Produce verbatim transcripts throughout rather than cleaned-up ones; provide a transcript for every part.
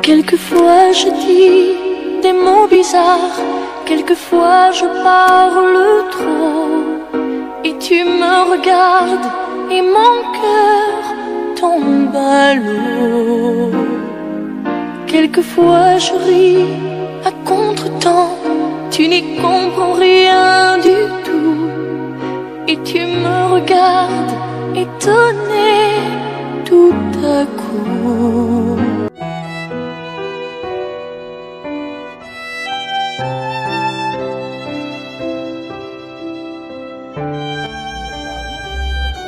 Quelquefois je dis des mots bizarres, quelquefois je parle trop, et tu me regardes et mon cœur tombe à l'eau. Quelquefois je ris à contretemps, tu n'y comprends rien du tout. Et tu me regardes étonné tout à coup.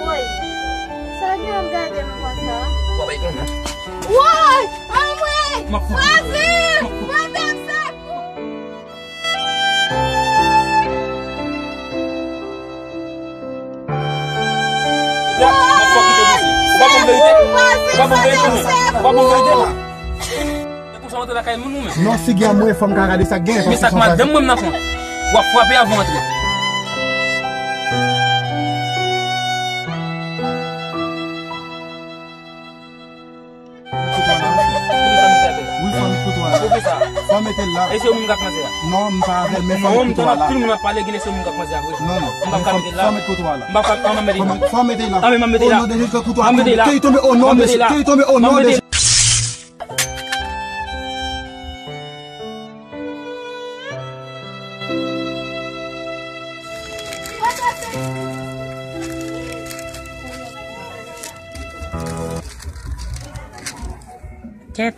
Woy, sa gen ap gade m konsa? W ap bay pran non. Woy! Anmwe! M ap pran. Frazi! Frazi! Ou pa ban m verite? Ou pa ban m verite, non? Ou pa ban m verite, non? E konsa w antre lakay moun ou menm? Non, si gen mwen, fò m ka gade sa k gen, men sa k madanm mwen m nan kont. W ap frape avan w antre. Poukisa m fè apèl? Wi, fò m met koutwa la. Poukisa? Fò m mete l la. E se ou menm k ap kòmanse a? Non, m pa avè l, men fò m met koutwa la. Tout moun ap pale, gen se ou menm k ap kòmanse a vre. Non, non. M p ap ka mete l la. Fò m met koutwa la. M p ap ka, an, m ap mete l la. Fò m mete l la. An, men m ap mete l la. An, men m ap mete l la. Ke l tonbe o non de Jezi. Ke l tonbe o non de Jezi. Kèt,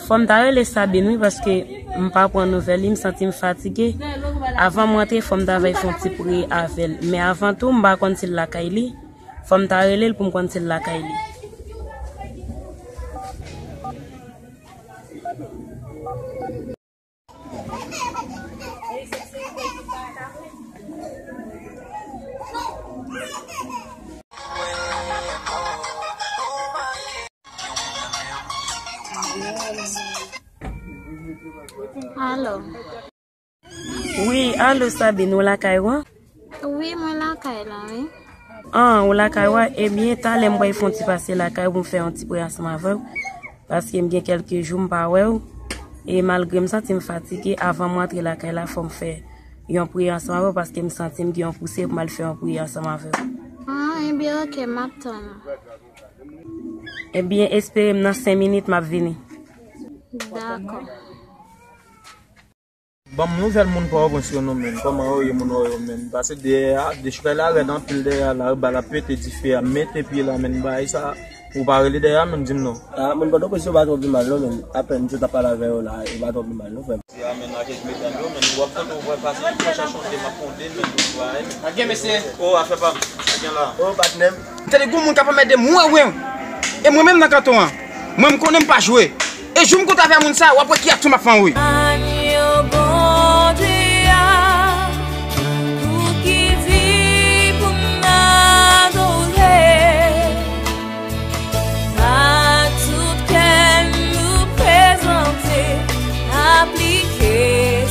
fò m ta rele Sabine wi, paske m pa pran nouvèl li, m santi m fatige. Avan m rantre, fò m ta fè yon ti pre avè l. Men avan tou, m pa konn si l lakay li. Fò m ta rele l pou m konn si l lakay li. Alo. Wi, alo Sabine, ou lakay ou an? Wi, mwen lakay la, wi. An, ou lakay ou a? Ebyen, talè m pral fè yon ti pase lakay ou pou m fè yon ti pre ansanm avè w. Paske m gen kèlke jou m pa wè w. E malgre m santi m fatige, avan m rantre lakay la, fò m fè yon priyè ansanm avè w, paske m santi m gen yon pouse pou m al fè yon priyè ansanm avè w. An, ebyen, oke, m ap tann ou. Ebyen, espere m nan senk minit, m ap vini. Dakò. Ban m nouvèl moun Pòtoprens yo non, menn. Kòman yo ye, moun yo, menn? Pase dèyè a, dechifrè la rèd anpil dèyè a la, bal ap pete, dife a mete pye la, menn. Bagay sa, ou pa rele dèyè a, menn, di m non. Ah, moun Pòtoprens yo pa twò pi mal non, menn. Apèn m sot ap pale avè yo la, yo pa twò pi mal non, frè m. Se a, menn, a kèk medam yo, menn, w ap tande w vwè pase, pou chèche yon de m ap fè yon de, menn, pou bagay, menn. Pa gen, mesye. Oh, afè pa m. Sa gen la? Oh, patnè m. Tande gon moun k ap anmède m, wen, wen. E mwen menm nan kanton an, mwen m konnen m pa jwe. E jou m kontre avè moun sa, w ap wè ki aksyon m ap fè anwo. Agno Bondye a, pou ki di pou n adore. Ak tout kè n nou prezante, aplike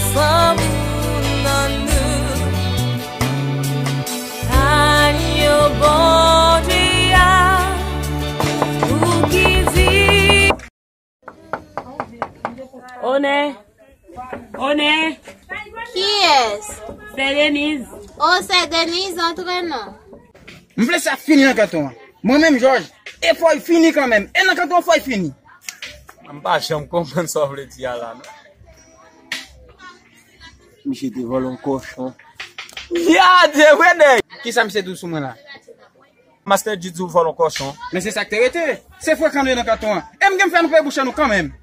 san nou nan nou. Agno Bondye a, ou ki di. Onè! Onè! Kiyès? Sè Deniz. O, Sè Deniz, antre non. M vle sa fini nan kanton an. Mwen menm, Jòj, e fò l fini kanmenm. E nan kanton an, fò l fini. M pa janm konprann sa w vle di a la, non. Misye te vòlè yon kòchon. Gade, vre nèg! Kisa misye di w sou mwen la? Master G di w vòlè yon kòchon. Men se sa k te rete. Se frekan nou ye nan kanton an. E m gen m fè nou peye bouch an nou kanmenm.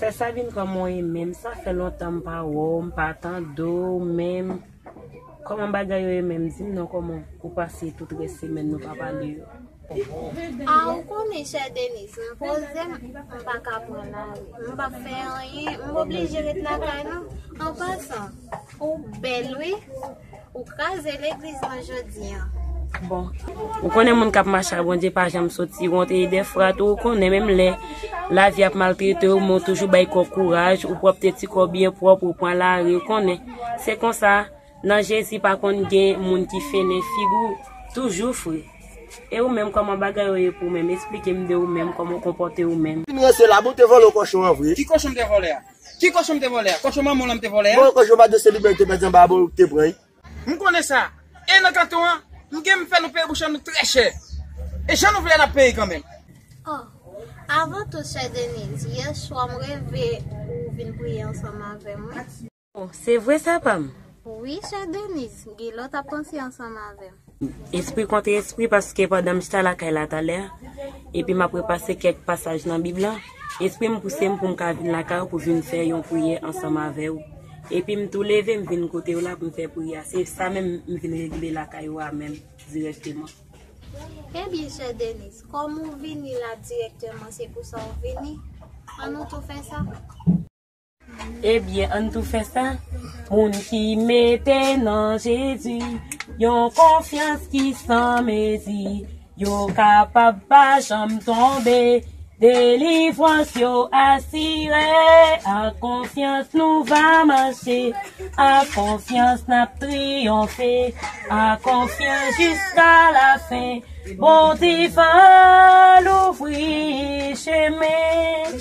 Sè Sabine, kòman w ye menm? Sa fè lontan m pa wè w, m pa tande w menm. Kòman bagay yo ye menm? Di m non, kòman ou pase tout rès semèn nou pa pale yo? A, ou konnen, chè Deniz, m poze m, m pa ka pran lari. M p ap fè anyen, m oblije ret lakay nou. An pasan, ou bèl wi. Ou kraze legliz mwen jodi an. Bon, ou konnen moun k ap mache ak Bondye pa janm soti wont, e dèfwa tou, ou konnen, menm lè lavi ap maltrete w, men w toujou bay kò w kouraj, ou pwòpte ti kò w byen pwòp, ou pran lari, ou konnen. Se konsa, nan Jezi pa konn gen moun ki fennen, figi w toujou fre. E ou menm, kòman bagay yo ye pou ou menm? Esplike m de ou menm, kòman w konpòte ou menm. Vin ranse la, bon, te vòlè kochon an vre. Ki kochon m te vòlè a? Ki kochon m te vòlè a? Kochon manman w lan m te vòlè a? Bon, kochon pa de se libète pèdi anba abò ou te pran, wi. M konnen sa. E nan kanton an, m gen m fè nou peye bouch an nou trè chè. E jan nou vle n ap peye kanmenm. Oh, avan tou, sè Denise, yè swa m reve ou vin priye ansanm avè mwen. Oh, se vre sa, pa m? Wi, sè Denise, Gilò t ap panse ansanm avè m. Espri kont espri, paske pandan m chita lakay la talè a, epi m ap repase kèk pasaj nan Bib la, espri m pouse m pou m ka vin lakay ou pou vin fè yon priyè ansanm avè w. Epi m tou leve, m vin kote w la pou m fè priyè a. Se sa menm m vin regle lakay ou a menm, dirèkteman. Ebyen, sè Denise, kòm ou vini la dirèkteman, se pou sa ou vini, ann nou tou fè sa. Ebyen, ann tou fè sa. Moun ki mete nan Jezi yon konfyans ki san mezi, yo kapab pa janm tonbe. Delivrans yo asire, ak konfyans nou va mache, ak konfyans n ap triyonfe, ak konfyans jiska lafen. Bondye va louvri chemen.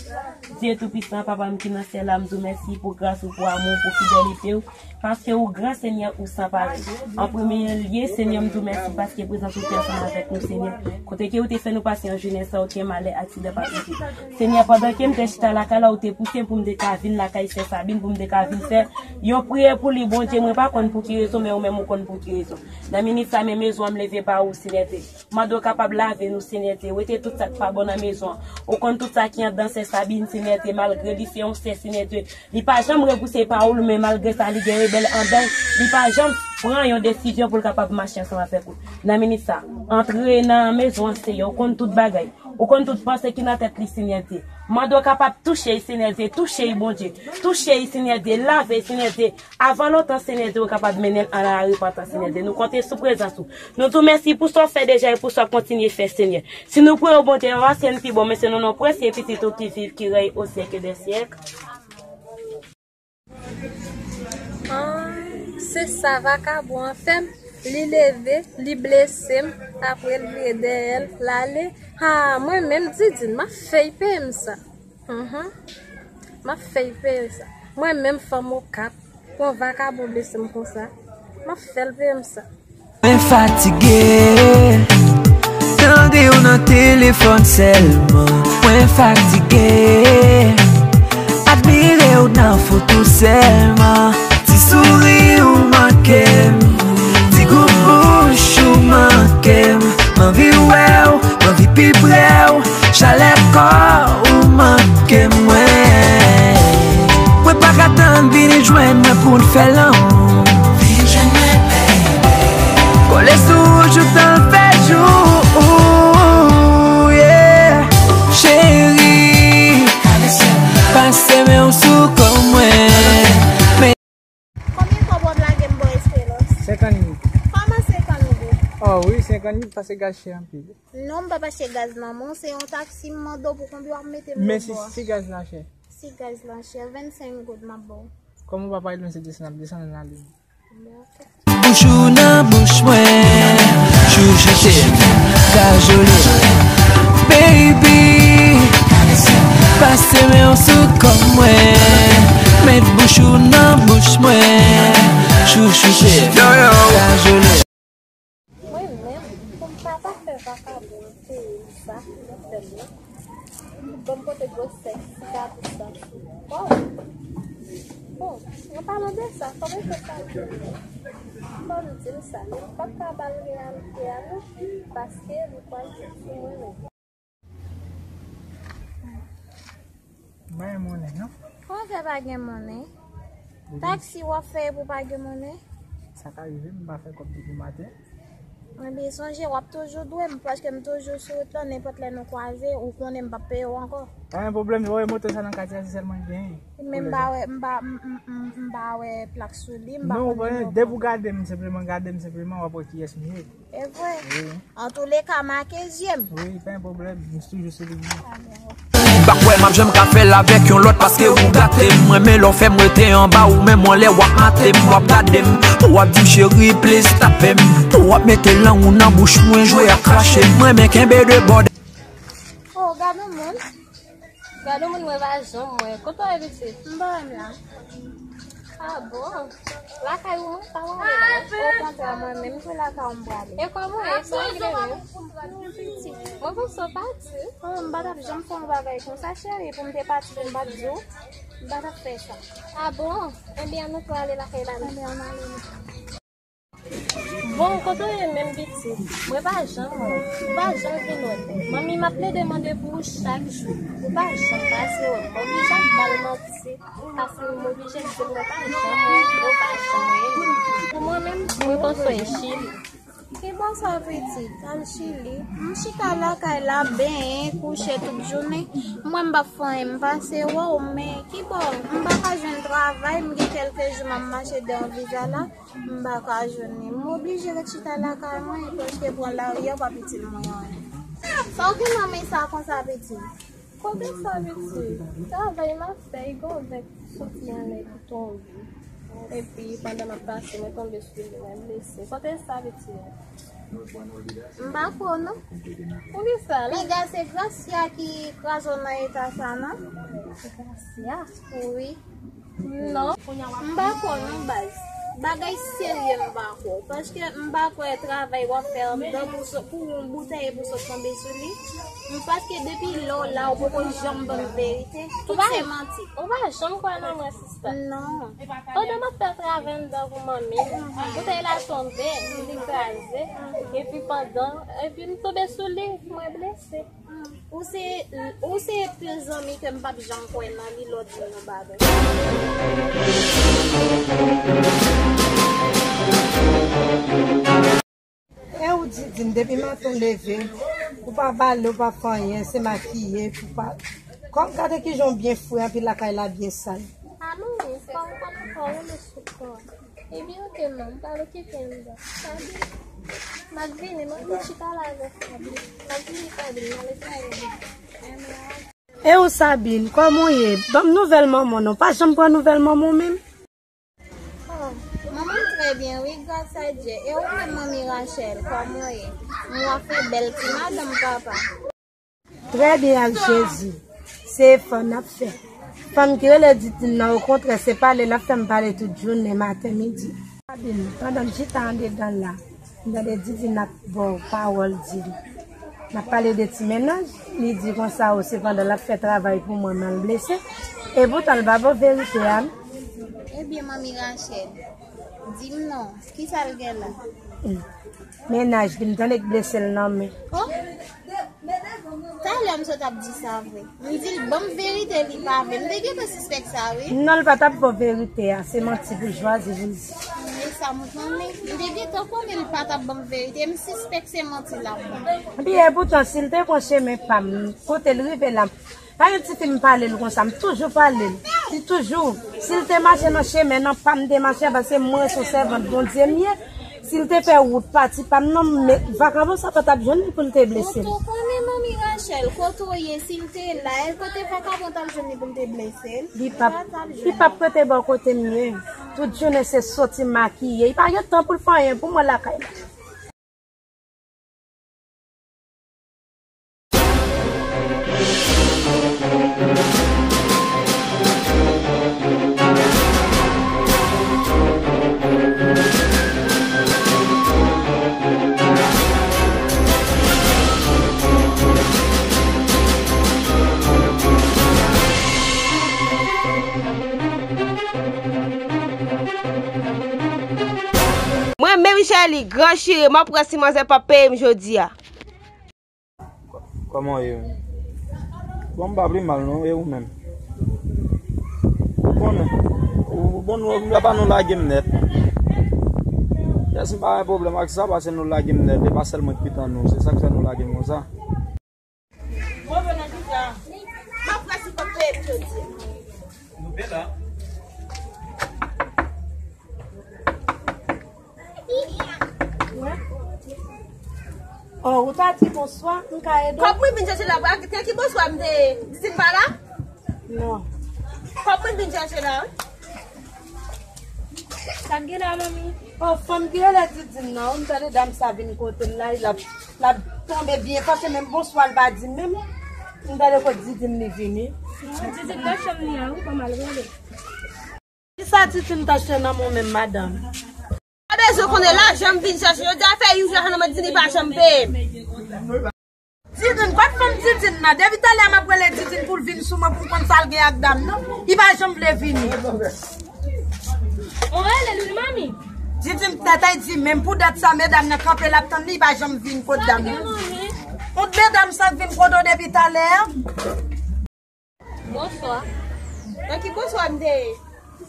Dye Toupisan, Papa m ki nan syèl la, m di w mèsi pou gras ou, pou amou w, pou fidelite w, paske ou gran, Senyè, ou san parèy. An premye lye, Senyè, m di w mèsi paske prezans ou te ansanm avèk nou, Senyè. Kote ke ou te fè nou pase an jounen san okenn malè, aksidan pa t rive. Senyè, pandan ke m te chita lakay la, ou te pouse m pou m te ka vin lakay sè Sabine, pou m te ka vin fè yon priyè pou li, Bondye. Mwen pa konn pou ki rezon, men ou menm ou konn pou ki rezon. Nan minit sa, men mezon an m leve ba ou, Senyè Dye. Mande w kapab lave nou, Senyè Dye. Wete tout sa k pa bon nan mezon an. Ou konn tout sa ki anndan sè Sabine, Senyè Dye. Malgre li se yon sè, Senyè Dye, li pa janm repouse pawòl ou, men malgre sa, li gen rebèl anndan l. Li pa janm pran yon desizyon pou l kapab mache ansanm avèk ou. Nan minit sa, antre nan mezon an, Senyè. Ou konn tout bagay. Ou konn tout panse ki nan tèt li, Senyè Dye. Mande w kapab touche l, Senyè Dye. Touche l, Bondye. Touche l, Senyè Dye. Lave l, Senyè Dye. Avan lontan, Senyè Dye, ou kapab mennen l an la repantans, Senyè Dye. Nou konte sou prezans ou. Nou di w mèsi pou sa w fè deja e pou sa w ap kontinye fè, Senyè. Si nou priye w, Bondye, va se n pi bon, men se nan non presye Pitit ou ki viv, ki rèy o syèk dè syèk. Ah, se sa vakabon an fè m. Li leve, li blese m, apre l vire dèyè l, l ale. Ah, mwen menm, Didine, m ap fè y peye m sa. Mhm. M ap fè y peye sa. Mwen menm fanm Okap, pou yon vakabon blese m konsa, m ap fè l peye m sa. Mwen fatige, tande w nan telefòn sèlman. Mwen fatige, admire w nan foto sèlman. Ti souri ou manke m, ti gou bouch ou manke m. M anvi wè w, m anvi pi pre w. Chalè kò ou manke mwen. Mwen pa ka tann, vini jwenn mwen pou n fè lanmou. Vin jwenn mwen, baby. Kole sou ou joutan l fè jou, yeah. Cheri, pase men w sou kò mwen. Konbyen kòb w ap lage m bò Espérance? Senkannmil. Kòman senkannmil? Oh wi, senkannmil, paske gaz chè anpil. Non, m p ap achte gaz nan men w, se yon taksi m mande w pou konbyen w ap mete m nan bò a. Men si, si gaz la chè? Si gaz la chè, vennsenk goud m ap ba w. Kòm ou pa pale lwen, se desann, ap desann nan liy. Bouch ou nan bouch mwen, chouchoute m, kajole m. Baby, pase men w sou kò mwen. Met bouch ou nan bouch mwen, chouchoute m, kajole m. Mwen menm, pou m pa ta fè vakabon an peye m sa, nan fè m nan. Ban m pote gwo sèk, sikatris la sou kò. Bon, an palan de sa, kòman fè sa vini? Fò m di l sa, men m p ap ka ba l reyalite a non, paske li pral sou mwen menm. M pa gen monnen, non. Kòman fè pa gen monnen? Taksi w ap fè pou pa gen monnen? Sa ka rive, m pa fè kòb depi maten. Ebyen, sonje, w ap toujou dwe m, paske m toujou sou wout lan, nenpòt lè nou kwaze, ou konnen m p ap peye w ankò. Pa gen pwoblèm, yo wè moto sa nan katye a, se sèl mwen ki genyen. Men m pa wè, m pa, m, m, m, m pa wè plak sou li, m pa konn nimewo. Non, depi w gade m senpleman, gade m senpleman, w ap wè kiyès m ye. E vre? Wi. Antouleka, make zye m. Wi, pa gen pwoblèm. M toujou sou liy mwen. Bak w M ap janm ka fè l avèk yon lòt paske ou gate m. Mwen renmen lè w fè m rete anba ou menm anlè w ap mate m, w ap gade m. Pou w ap di m cheri, please tape m. Pou w ap mete lang ou nan bouch mwen, jwe ak krache m. Mwen renmen kenbe de bòdè. Oh, gade yon moun. Gade yon moun mwen pa janm wè. Kote w ye pitit? M pa menm la. Ah bon? Lakay ou mwen pa wale la. Okontrè, mwen menm se lakay ou m prale. E kòman w ye? Sa w regle menm? Mwen panse w pati. Oh, m pa t ap janm fè yon bagay konsa, cheri, pou m te pati, pou m pa t di w. M pa t ap fè sa. Ah bon? Ebyen, ann nou prale lakay la menm. Ebyen, ann ale menm. Bon, kote w ye menm pitit? Mwen pa janm wè w. Ou pa janm vin wè m. Manmi m ap plede mande pou ou chak jou. Ou pa janm pase wè m. M oblije ap ba l manti. Paske m oblije di l mwen pa janm wè w, mwen pa janm rele w. Pou mwen menm, mwen panse w Chili. Ki bò sa pitit? Al Chili. M chita lakay la, benyen, kouche tout jounen. Mwen m p ap fè anyen, m pase wè w, men ki bò? M pa ka jwenn travay, m gen kèlke jou m ap mache de yon viza la, m pa ka jwenn li. M oblije ret chita lakay mwen, paske pran lari a pa itil mwen anyen. Sa w gen nan men sa konsa pitit? Kote sa pitit? Travay m ap fè, e gon vent soti anlè ki tonbe. Epi pandan m ap pase, mwen tonbe sou li, mwen blese. Kote sa pitit? M pa kwè w non. Poukisa? Piga se Gracia ki kraze w nan eta sa non. Gracia? Wi. Non. M pa kwè w non baz. Bagay serye m pa kwè w. Paske m pa kwè travay w ap fè anndan pou sot, pou yon boutèy pou sot tonbe sou li. M paske depi lè w la ou poko janm ban m verite. Tout se manti. Ou pa janm kwè nan mwen, sista. Non. Pandan m ap fè travay anndan pou manmi m, boutèy la tonbe, li kraze. Epi pandan, epi m tonbe sou li, mwen blese. Ou se, ou se pil zanmi ke m p ap janm kwè nan li lè w di m yon bagay. E ou di, di m, depi maten w leve, ou pa bale, ou pa fè anyen, se makiye, ou pa. Kòm gade kijan w byen fre, anpi lakay la byen sal. A manmi, se pa ou konn ankò, ou le sou kò. Ebyen, oke, manmi, pa okipe m non. Sabine, m ap vini, m ap vin chita la avèk Sabine. M ap vini, Sabine, m ale travay. E ou, Sabine, kòman w ye? Ban m nouvèl manman w non. Pa janm pran nouvèl manman w menm. Oh, manman m trè byen, wi, gras a Dye. E ou menm, manmi Rachel, kòman w ye? M wè w ap fè bèl ti madanm, papa. Trè byen ak Jezi. Se efò n ap fè. Fanm ki rele Didine nan, okontrè, se pale l ap fè m pale tout jounen, maten, midi. Sabine, pandan m chita andedan la, m tande Didine ap ba w pawòl, di l. N ap pale de ti mennaj, li di konsa, o, se pandan l ap fè travay pou mwen, men l blese. Epoutan, l pa ba w verite a, non. Ebyen, manmi Rachel, di m non, kisa l gen la? Hmm. Mennaj li, m tande k blese l nan men. Oh! Talè m sot ap di sa vre. M di l ban m verite, li pa vle. M te gentan sispèk sa, wi. Non, l pa t ap ba w verite a. Se manti pou l chwazi pou l di. E sa m konnen. M te gentan konnen l pa t ap ban m verite. M sispèk se manti l ap ban m. Epi, epoutan, si l te pran chemen pa m, kote l rive la, pa gen ti fi m pale l konsa, m toujou pale l. Li toujou, si l te mache nan chemen nan pa m te mache a, paske mwen se yon sèvant Bondye m ye. Si l te fè wout pati pa m nan, men vakabon sa pa t ap jwenn li pou l te blese l. Ou tou konnen manmi Rachel, kote w ye, si l te la, e kote vakabon t ap jwenn li pou l te blese l? Li p ap, li p ap rete bò kote m ye. Tout jounen se soti makiye. Li pa gen tan pou l fè anyen pou mwen lakay la. Mwen menm Sherly, gran chire, m ap wè si manzè p ap peye m jodi a. Kòman w ye menm? Bon, m pa pi mal non, e ou menm? Ou konnen. Ou, bon, nou, apa nou lage m nèt. Yès, m pa gen pwoblèm ak sa, paske nou lage m nèt, e pa sèl mwen k pitan nou, se sa k fè nou lage m konsa. Mwen vle nan pita. M ap wè si p ap peye m jodi a. Nou pè la. Oh, ou ta di bonswa, m ka ede w? Kòb mwen vin chèche la, ak, ak ki bonswa m te ye? Didin pa la? Non. Kòb mwen vin chèche la, wi. Sa k gen la, manmi? Oh, fanm ki rele Didin nan, m tande dam sa vin kote m la, l ap, l ap tonbe byen, paske menm bonswa l pa di m menm. M tande kot Didin li vini. Didin nan chanm li a, wi, kòman l rele? Kisa Didin t achte nan men w menm, madanm? Pa bezwen konnen lajan m vin chèche. Jodi a fè yon jou lajan nan men Didin li pa janm peye m. Didin, kot fanm Didin nan? Depi talè a m ap rele Didin pou l vin sou mwen pou m konn sa l gen ak dam nan. Li pa janm vle vini. Mwen rele l wi, manmi. Didin tèt ay di menm pou dat sa medam nan kanpe l ap tann li, li pa janm vin kot dam nan. Kont medam sa k vin kote w depi talè a. Bonswa. Nan ki bonswa m te ye?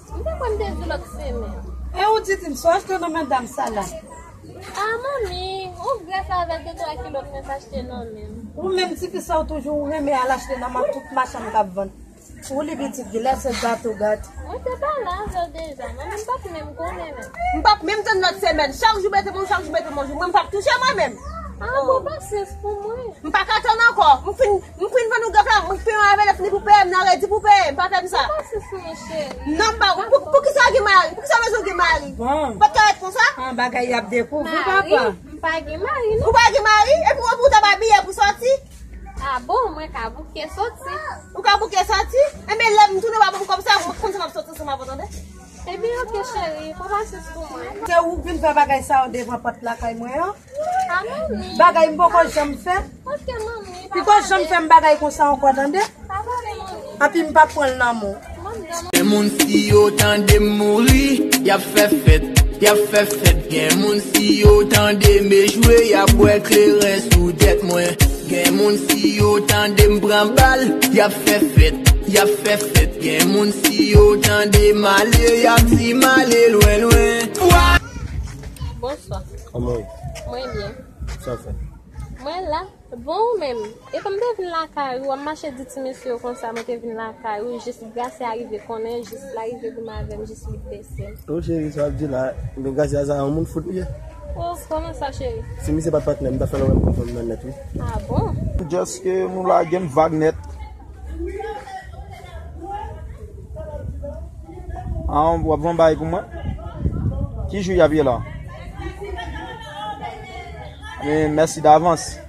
M te kwè m te di lòt semèn. E ou di, di m sa w achte nan men dam sa la? A, manmi, ou grès avèk de twa kilo m te achte nan men m. Ou menm, ti fi sa w toujou ou renmen al achte nan men tout machann k ap vann. Ou li pitit, lè se gato, gato. Mwen te pale avè w deja, manmi, m pa t menm konnen menm. M p ap menm tann lòt semèn. Chak jou mete m, chak jou mete m, mwen m p ap touche mwen menm. A, bon, pasyans pou mwen. M pa ka tann ankò. M fin, m fin vann ou grèf la, m fin avè l, fini pou peye m, nan redi pou peye m, pa fè m sa. Pasyans mwen, cheri. Non, m pa, pou, pou kisa w gen mari? Pou kisa w bezwen gen mari? Bon. Ou pa t ka ret konsa? Ah, bagay y ap dekouvri, papa. Mari? M pa gen mari, non. Ou pa gen mari? Epi w, ou ta pa abiye pou sòti? A bon, mwen ka bouke sòti. Ou ka bouke sòti? Enben, lè m tounen w ap ban m kòb sa, mwen konn sa m ap sòti ansanm avè w, tande? Ebyen, oke, cheri, pran pasyans pou mwen. Se ou k vin fè bagay sa yo devan pòt lakay mwen an? A, manmi. Bagay m poko janm fè. Oke, manmi. Poko janm fè m bagay konsa ankò, tande? Pa vale, manmi. Anpi m p ap pran l nan men w. Gen moun, si yo tande m mouri, y ap fè fèt, y ap fè fèt. Gen moun, si yo tande m echwe, y ap bwè kleren sou tèt mwen. Gen moun, si yo tande m pran bal, y ap fè fèt, y ap fè fèt. Gen moun, si yo tande m ale, y ap di m ale lwen, lwen. Wa! Bonswa. Kòman w ye? Mwen byen. Sa w fè? Mwen la. Bon, ou menm, etan m te vin lakay ou, w ap mache di ti mesye yo konsa, mwen te vin lakay ou, jis Gracia rive konnen, jis l rive goumen avè m, jis li blese m. O cheri, sa w ap di la, men Gracia sa, yon moun fout li ye. O, kòman sa, cheri? Si misye pa t patnè m, m t ap fè l wè m pran fanm nan nèt, wi. A bon? Just ke nou lage m vag nèt. A, w ap vann bagay pou mwen? Ki jou y ap ye la? Men, mèsi davans.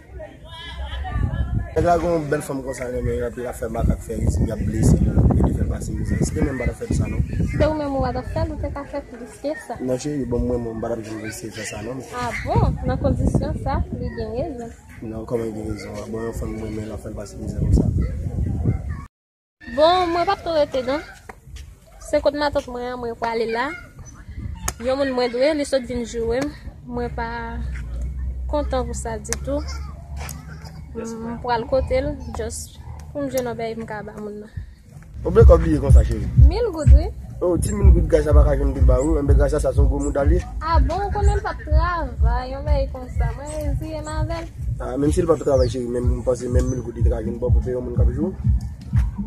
Nèg la gen yon bèl fanm konsa renmen, epi l ap fè makak, fè rizib, y ap blese moun, epi fè l pase mizè. Si te mwen, m pa t ap fè l sa, non. Si te ou menm, ou pa t ap fè l, ou te ka fè plis ke sa. Non, cheri, bon, mwen, mwen, m pa t ap janm eseye fè sa, non. A bon? Nan kondisyon sa, li gen rezon. Non, kòman li gen rezon? Bon, yon fanm mwen renmen, l ap fè l pase mizè konsa. Bon, mwen p ap twò rete non. Se kot matant mwen an mwen prale la. Yon moun mwen dwe, li sot vin joure m. Mwen pa kontan pou sa ditou. M pral kote l, just pou m jwenn yon bagay pou m ka ba moun nan. Ou vle kòb li ye konsa, cheri? Mil goud, wi. Oh, ti mil goud Gracia pa ka jwenn pou l ba ou, enben Gracia sa se yon gwo mouda li ye. A bon, ou konnen l p ap travay, yon bagay konsa. Mwen reziye m avè l. A, menm si l p ap travay, cheri, menm, m panse menm mil goud li te ka jwenn ba w pou peye yon moun k ap joure w.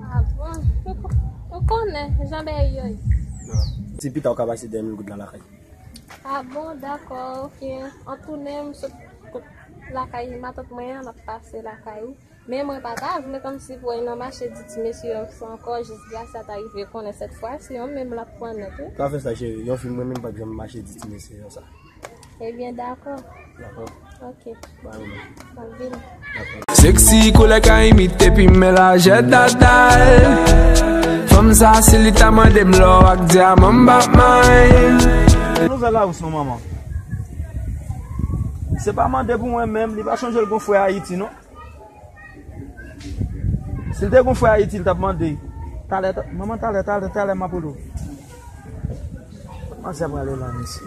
A bon? Ou ko-, ou konnen jan bagay yo ye. Non. Si pita w ka pase dèyè mil goud la lakay. A bon, dakò, oke. An tounen, m sot kot lakay matant mwen an, m ap pase lakay ou. Men mwen pa ta vle kòmsi pou w al nan mache di ti mesye yo sa ankò, jis Gracia ta rive konnen sèt fwa, se yon menm l ap pran nèt, wi. Pa fè sa, cheri. Yon fi m renmen, m p ap janm mache di ti mesye yo sa. Ebyen, dakò. Dakò. Oke. Ba ou men. M ap vini. Dakò. Sexy koulè ka imite pi men lajè tatay. Fanm sa si li ta mande m lò ak dyaman m p ap may. Nouvèl la ou son manman? Se pa mande pou mwen menm, li pa chonje l gon frè Ayiti non. Si l te gon frè Ayiti, l t ap mande. Talè, ta-, manman, talè, talè, talè, m ap rele w. Manzè prale la, mesye.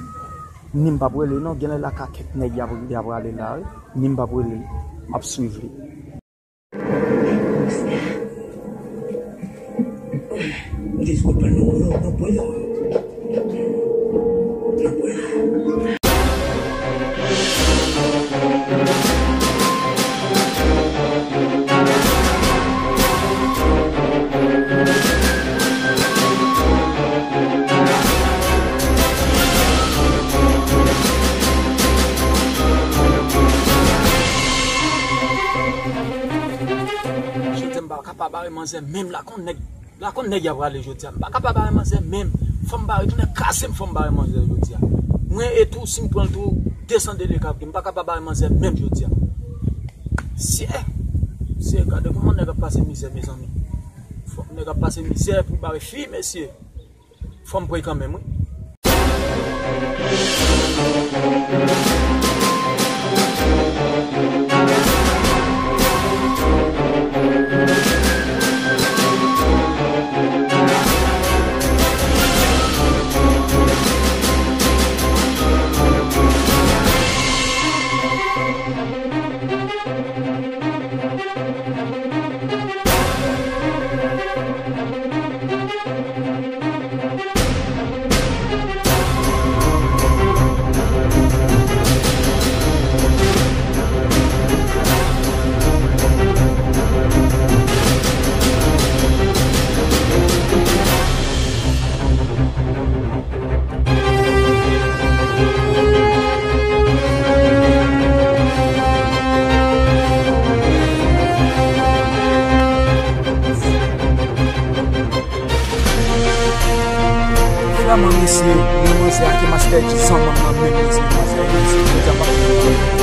Ni m p ap rele, non. Genlè l ak kèk nèg y ap, y ap prale la, wi. Ni m p ap rele. M ap swiv li. Bare manzè menm, la konn nèg, la konn nèg y ap rale jodi a. M pa ka pa bare manzè menm. Fò m bare, tounen kraze m, fò m bare manzè jodi a. Mwen e tou, si m pran l tou, desann de lekap, m pa ka pa bare manzè menm jodi a. Sye, sye, gade kòman nèg ap pase mizè, mezanmi. Fò nèg ap pase mizè pou bare fi, mesye. Fò m pran kanmenm, wi. Vrèman, mesye, mwen, mwen se ake Master G san manm nan men, mesye, mwen se, mesye, mwen se, mwen se,